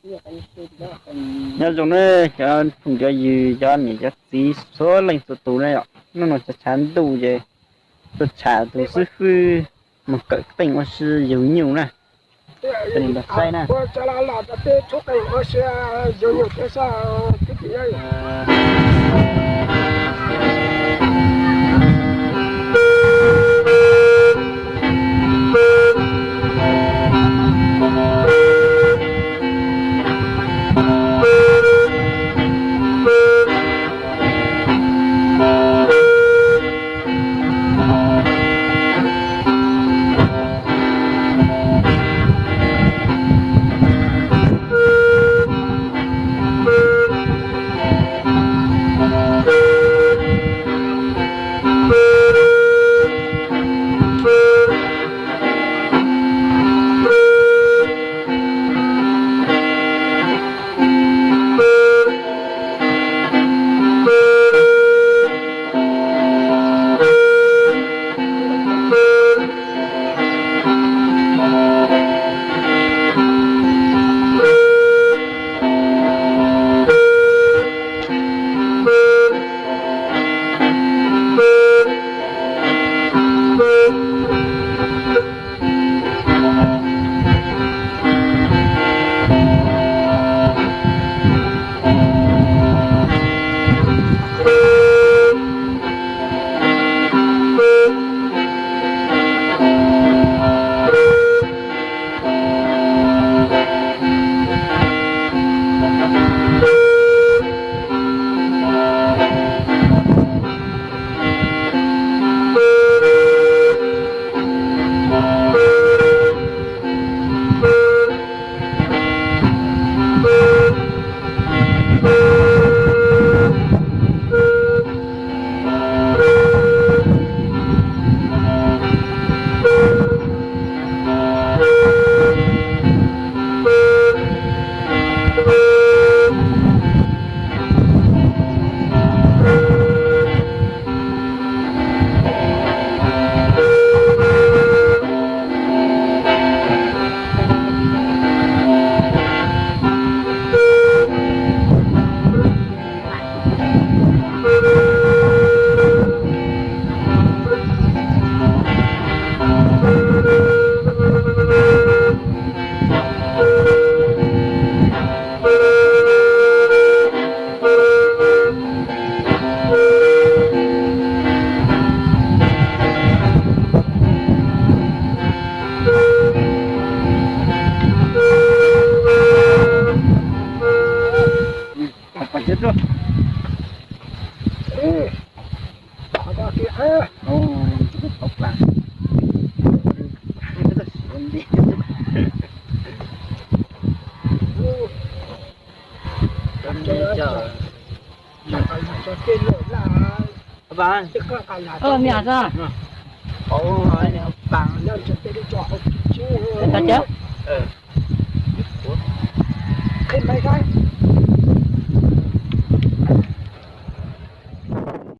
Nyob zoo na cov phooj cov ywg, cov niam cov txiv txhua leej txhua tus na yom, hnub no tshav ntuj ces tuaj tsham tus xib fwb mus kawm teej ua si yug nyuj na. Saib na.